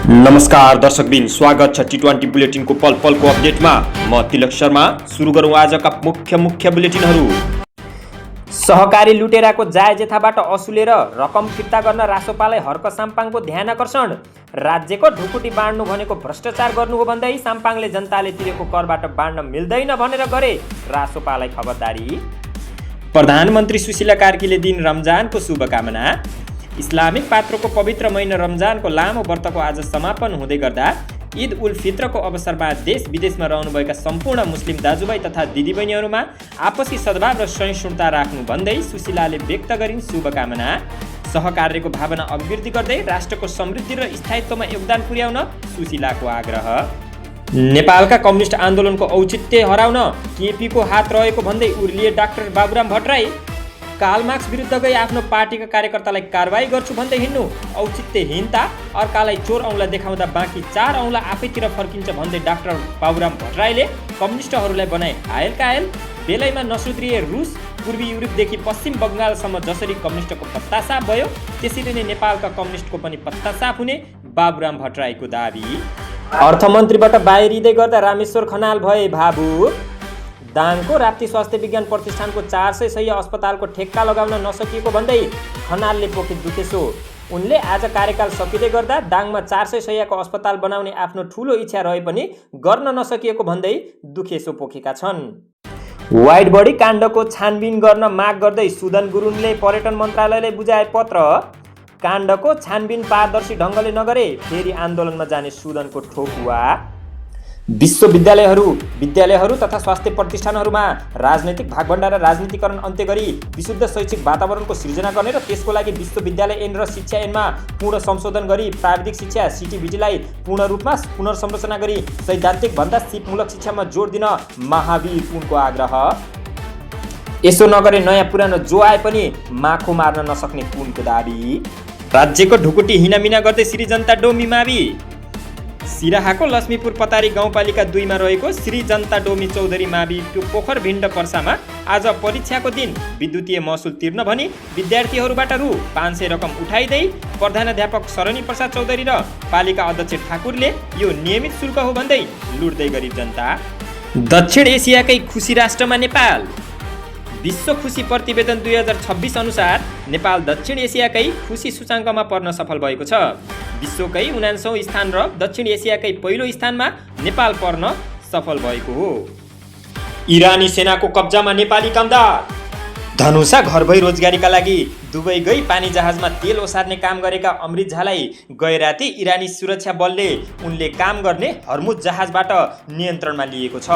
नमस्कार दर्शकबिन, स्वागत छ टी20 बुलेटिनको पल पलको अपडेटमा। म तिलक शर्मा। सुरु गरौँ आजका मुख्य बुलेटिनहरू। सहकारी लुटेराको जायजेथाबाट असुलेर रकम फिर्ता गर्न रासोपालाई हर्क साम्पाङको ध्यान आकर्षण। राज्यको ढुकुटी बाँड्नु भनेको भ्रष्टाचार गर्नु हो भन्दै साम्पाङले जनताले तिरेको करबाट बाँड्न मिल्दैन भनेर गरे रासोपालाई खबरदारी। प्रधानमन्त्री सुशीला कार्कीले दिन रमजानको शुभकामना। इस्लामिक पात्रोको पवित्र महिना रमजानको लामो व्रतको आज समापन हुँदै गर्दा ईद उल फित्रको अवसरमा देश विदेशमा रहनुभएका सम्पूर्ण मुस्लिम दाजुभाइ तथा दिदीबहिनीहरूमा आपसी सद्भाव र सहिष्णुता राख्नु भन्दै सुशीलाले व्यक्त गरिन् शुभकामना। सहकार्यको भावना अभिवृद्धि गर्दै राष्ट्रको समृद्धि र स्थायित्वमा योगदान पुर्याउन सुशीलाको आग्रह। नेपालका कम्युनिस्ट आन्दोलनको औचित्य हराउन केपीको हात रहेको भन्दै उर्लिए doctor Baburam Bhattarai. Karl Marx विरुद्ध गई आफ्नो पार्टीका कार्यकर्तालाई कारवाही गर्छु भन्दै हिँड्नु औचित्यहीनता, अर्कालाई चोर औँला देखाउँदा बाँकी 4 औँला आफैतिर फर्किन्छ भन्दै डाक्टर बाबुराम भट्टराईले कम्युनिस्टहरूलाई बनाए आयल। बेलैमा नसुध्रिए रुस पूर्वी युरोपदेखि पश्चिम बङ्गालसम्म जसरी कम्युनिस्टको पत्तासाफ भयो त्यसरी नै नेपालका कम्युनिस्टको पनि पत्तासाफ हुने बाबुराम भट्टराईको दाबी। अर्थमन्त्रीबाट बाहिरिँदै गर्दा रामेश्वर खनाल भए भावुक। दाङको राप्ती स्वास्थ्य विज्ञान प्रतिष्ठानको 400 शैय्या अस्पतालको ठेक्का लगाउन नसकिएको भन्दै खनालले पोखित दुखेसो। उनले आज कार्यकाल सकिँदै गर्दा दाङमा 400 शैय्याको अस्पताल बनाउने आफ्नो ठुलो इच्छा रहे पनि गर्न नसकिएको भन्दै दुखेसो पोखेका छन्। वाइड बडी काण्डको छानबिन गर्न माग गर्दै सुदन गुरुङले पर्यटन मन्त्रालयलाई बुझाए पत्र। काण्डको छानबिन पारदर्शी ढङ्गले नगरे फेरि आन्दोलनमा जाने सुदनको ठोकुवा। विद्यालयहरू तथा स्वास्थ्य प्रतिष्ठानहरूमा राजनैतिक भागभण्डा र राजनीतिकरण अन्त्य गरी विशुद्ध शैक्षिक वातावरणको सिर्जना गर्ने र त्यसको लागि विश्वविद्यालय ऐन र शिक्षा ऐनमा पूर्ण संशोधन गरी प्राविधिक शिक्षा सिटिभिटीलाई पूर्ण रूपमा पुनर्संरचना गरी सैद्धान्तिक भन्दा सिपमूलक शिक्षामा जोड दिन महावीर पुनको आग्रह। यसो नगरे नयाँ पुरानो जो आए पनि माखो मार्न नसक्ने पुनको दाबी। राज्यको ढुकुटी हिनामिना गर्दै श्री जनता डोमी मावि। सिराहाको लक्ष्मीपुर पतारी गाउँपालिका 2 मा रहेको श्री जनता डोमी चौधरी मावि पोखर भिण्ड पर्सामा आज परीक्षाको दिन विद्युतीय महसुल तिर्न भनी विद्यार्थीहरूबाट रु 500 रकम उठाइदै प्रधानाध्यापक शरणी प्रसाद चौधरी र पालिका अध्यक्ष ठाकुरले यो नियमित शुल्क हो भन्दै लुट्दै गरिब जनता। दक्षिण एसियाकै खुसी राष्ट्रमा नेपाल। विश्व खुसी प्रतिवेदन 2026 अनुसार नेपाल दक्षिण एसियाकै खुसी सूचाङ्कमा पर्न सफल भएको छ। विश्वकै 49औं स्थान र दक्षिण एसियाकै पहिलो स्थानमा नेपाल पर्न सफल भएको हो। इरानी सेनाको कब्जामा नेपाली कामदार। धनुषा घर भई रोजगारीका लागि दुबई गई पानी जहाजमा तेल ओसार्ने काम गरेका अमृत झालाई गैराती इरानी सुरक्षा बलले उनले काम गर्ने हर्मुज जहाजबाट नियन्त्रणमा लिएको छ।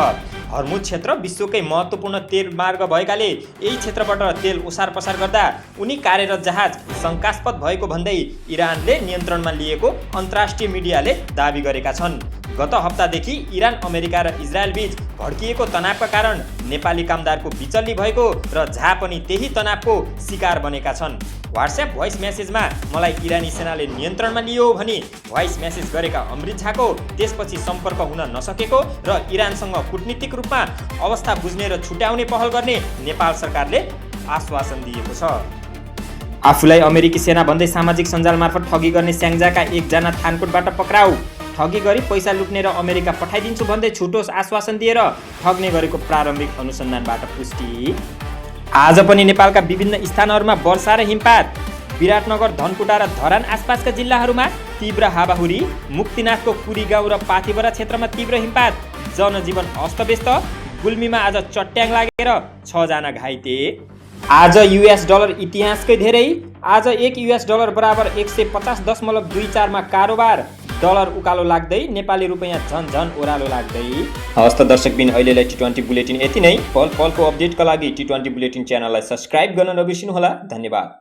हर्मुज क्षेत्र विश्वकै महत्त्वपूर्ण तेल मार्ग भएकाले यही क्षेत्रबाट तेल ओसार पसार गर्दा उनी कार्यरत जहाज शङ्कास्पद भएको भन्दै इरानले नियन्त्रणमा लिएको अन्तर्राष्ट्रिय मिडियाले दाबी गरेका छन्। गत हप्तादेखि इरान, अमेरिका र इजरायल बीच भड्किएको तनावका कारण नेपाली कामदारको बिचल्ली भएको र झा पनि त्यही तनावको शिकार बनेका छन्। व्हाट्सएप भोइस मेसेजमा मलाई इरानी सेनाले नियन्त्रणमा लियो भनी भोइस मेसेज गरेका अमृत झाको त्यसपछि सम्पर्क हुन नसकेको र इरानसँग कूटनीतिक रूपमा अवस्था बुझ्ने र छुट्याउने पहल गर्ने नेपाल सरकारले आश्वासन दिएको छ। आफूलाई अमेरिकी सेना भन्दै सामाजिक सञ्जाल मार्फत ठगी गर्ने स्याङ्जाका 1 जना थानकोटबाट पक्राउ। ठगी गरी पैसा लुट्ने र अमेरिका पठाइदिन्छु भन्दै छुटोस आश्वासन दिएर ठग्ने गरेको प्रारम्भिक अनुसन्धानबाट पुष्टि। आज पनि नेपालका विभिन्न स्थानहरूमा वर्षा र हिमपात। विराटनगर, धनकुटा र धरान आसपासका जिल्लाहरूमा तीव्र हावाहुरी। मुक्तिनाथको कुरी गाउँ र पाथिबरा क्षेत्रमा तीव्र हिमपात। जनजीवन अस्तव्यस्त। गुल्मीमा आज चट्याङ लागेर 6 जना घाइते। आज US डलर इतिहासकै धेरै। आज 1 US डलर बराबर 150.24 मा कारोबार। डलर उकालो लाग्दै नेपाली रुपैयाँ झन ओह्रालो लाग्दै। हवस् त दर्शकबिन, अहिलेलाई टी20 बुलेटिन यति नै। पलको अपडेटका लागि टी20 बुलेटिन च्यानललाई सब्स्क्राइब गर्न नबिर्सिनुहोला। धन्यवाद।